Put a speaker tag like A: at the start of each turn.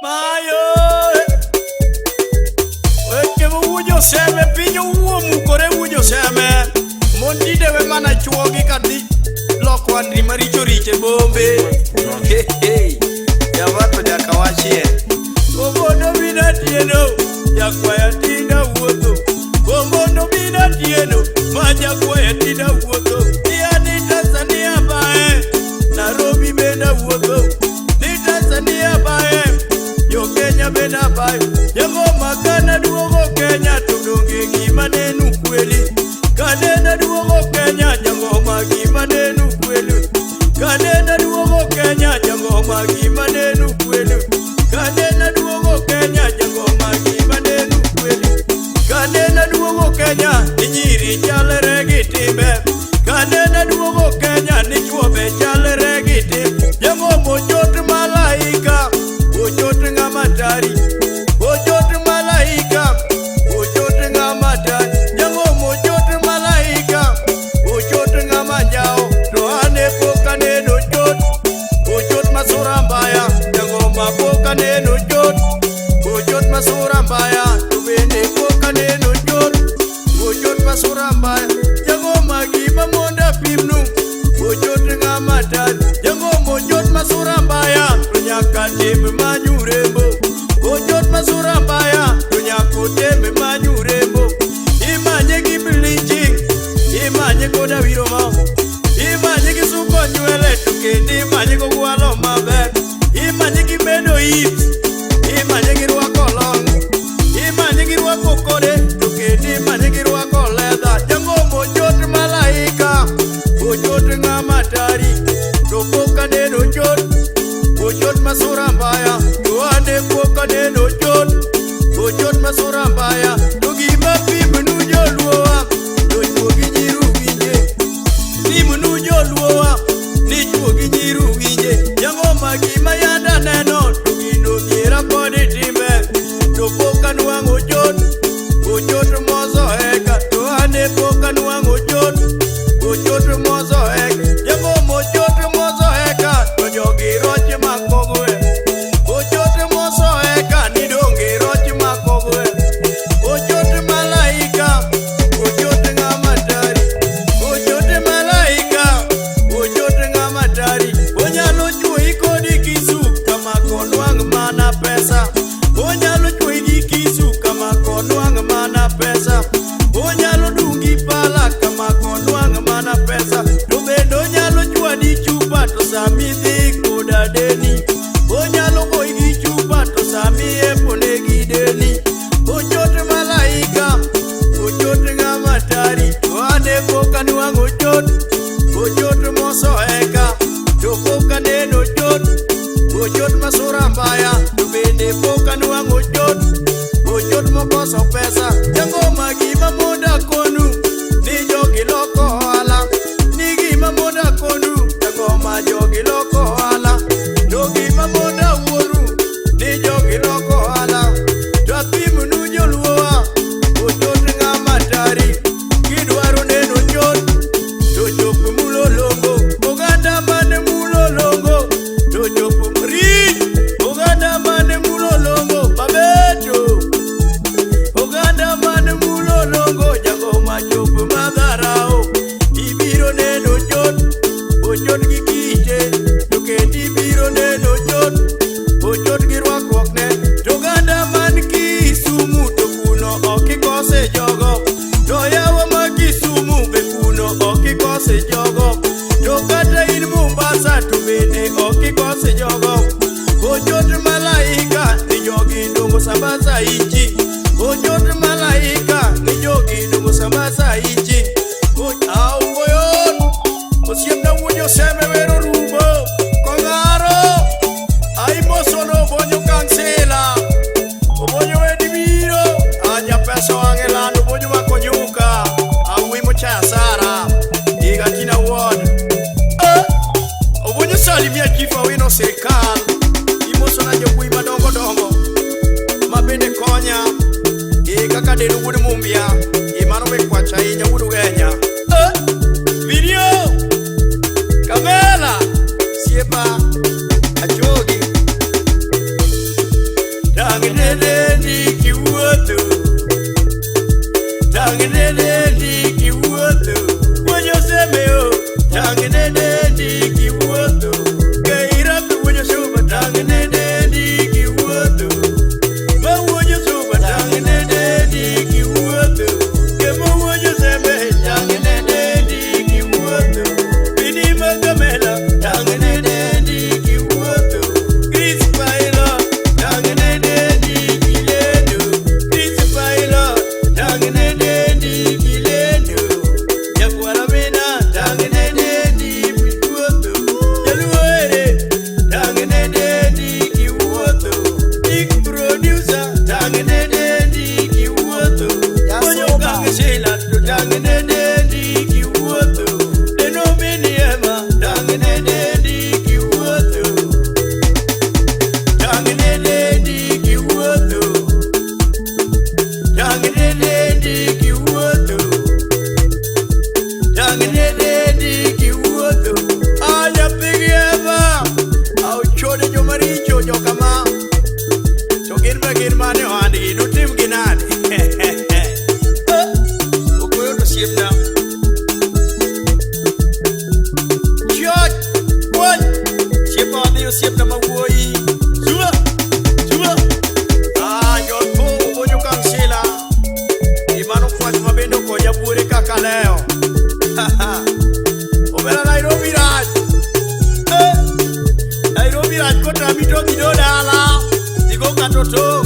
A: Mayo weche mowuojo seme piny owuo mukore wuojo seme mon tinde we mana chuogi kadhi loko andri maricho richo e bombe. Hey, hey. Java to nyaka wachie Omondo mina tieno jakwaya tinda wuotho Omondo mina tieno ma jakwaya tinda wuotho Ia ni Tanzania bae Nairobi benda wuotho Ni Tanzania bae Jo Kenya benda bae Jangoma kana duogo Kenya to donge gima nenu kweli Kanena duogo Kenya jangoma gima nenu kweli Kanena duogo Kenya jangoma gima nenu kweli Kanena duogo Kenya jangoma gima nenu kweli Kanena duogo Kenya ni nyiri chalre gi timbe Kanena duogo Kenya ni chwo be chalre gi timbe Jangoma ochot malaika ochot ng'ama tari ochot malaika ochot ng'ama tari Jangoma ochot malaika ochot ng'ama njawo to ane pok aneno chot ochot masura mbaya jangoma pok aneno chot ochot masura mbaya to bende pok aneno chot ochot masura mbaya jangoma gima mondo apimnu ochot ng'ama tari jangoma ochot masura mbaya to nyaka tim manyu rembo ochot masura mbaya to nyaka otem manyu rembo imanye gi bleaching imanye koda wiro mo imanye gi suko nywele to kendo imanye gogwalo maber imanye gi medo hips imanye gi rwako long imanye gi rwako kode to kendo imanye gi rwako leather jangoma ochot malaika ochot ng'ama tari to pok aneno chot ochot masura mbaya to ane pok aneno chot ochot masura mbaya to gima pimnu joluowa to chuo gi nyiru winje pimnu joluowa ni chuo gi nyiru winje jangoma gima yanda neno to gino dhiera kod timbe to pok anwang'o chot ochot mozoeka to ane pok anwang'o chot ochot mozoeka jangoma ochot mozoeka to jogi roch makogoe ochot mozoeka ni donge roch makogoe ochot malaika ochot ng'ama tari ochot malaika ochot ng'ama tari onyalo chuoyi kodi kisu kama konwang' mana pesa onyalo chuoyi gi kisu kama konwang' mana pesa onyalo dungi pala kama konwang' mana pesa to bende onyalo chwadi chupa to sami dhi koda deni onyalo goyi gi chupa to sami epone gi deni ochot malaika ochot ng'ama tari to ane pok anwang'o chot ochot mosoeka to pok aneno chot ochot masura mbaya to bende pok anwang'o chot ochot mokoso pesa jangoma gima mondo akonu ni jogi loko ohala ni gima mondo akonu jangoma jogi loko ohala to gima mondo awuoru ni jogi loko ohala to apimnu joluowa ochot ng'ama tari kidwaro neno chot to chop mulolongo oganda mane mulolongo to chop rich oganda mane mulolongo babeto oganda mane mulolongo jagoma chop madharao ibiro neno chot ochot gi kiche to kendo ibiro neno chot ochot gi rwakruokne to oganda man Kisumu to kuno ok ikose jogo to yawa ma Kisumu be kuno ok ikose jogo to kata in Mombasa to bende ok ikose jogo ochot malaika ni jogi dongo sambaza ichi ochot malaika ni jogi dongo sambaza ichi awuoyon osiepna wuod Joseme wero rumo kong'aro aimosono Obonyo kansila Obonyo wedi biro aja pesa wang'e lando Obonyo mako nyuka awuoyi mochaya sara higa tina wuod Obonyo salimia chief Awino sirikal imosona jowuoyi madongo dongo ma bende konya kaka Deno wuod Mumbia mano be kwach ahinya wuod Ugenya Video Kamela siepa achogi. Tang' ne dendi kiwuotho. Tang' ne dendi kiwuotho. Wuonyo seme o. Tang' ne dendi kiwuotho. Keira wuonyo suba. Tang' ne dendi kiwuotho. Ma wuonyo suba. Tang' ne dendi kiwuotho. Kemo wuonyo seme. Tang' ne dendi kiwuotho. Bidi magamela. Tang' ne dendi kiwuotho. Chris Pilot. Tang' ne dendi kilendo. Chris Pilot. Tang' ne dendi kilendo. Nyakwara mina. Tang' ne dendi kiwuotho. Jaluo ere. Tang' ne dendi kiwuotho. Big producer. Tang' ne dendi kiwuotho. Bonyo kang' sila. To tang' ne dendi kiwuotho. Deno mini ema. Tang' ne dendi kiwuotho. Tang' ne dendi kiwuotho. Tang' ne dendi kiwuotho. Tang' ne dendi kiwuotho. Ah, nyathigi Eva. Ochode jomaricho jokama. To gin be gin mane ohandgi, notimgi nade? Eh, ok oyot osiepna. Chioch, puonj, osiepa wadhi osiepna ma wuoyi. Suba, suba. Ah, John Paul Obonyo Kansila. Imano kwach ma bende okonya buore kaka leo. Omera Nairobi rach. Eh, Nairobi rach kotami to dhi do dala. Dhigo kata oto.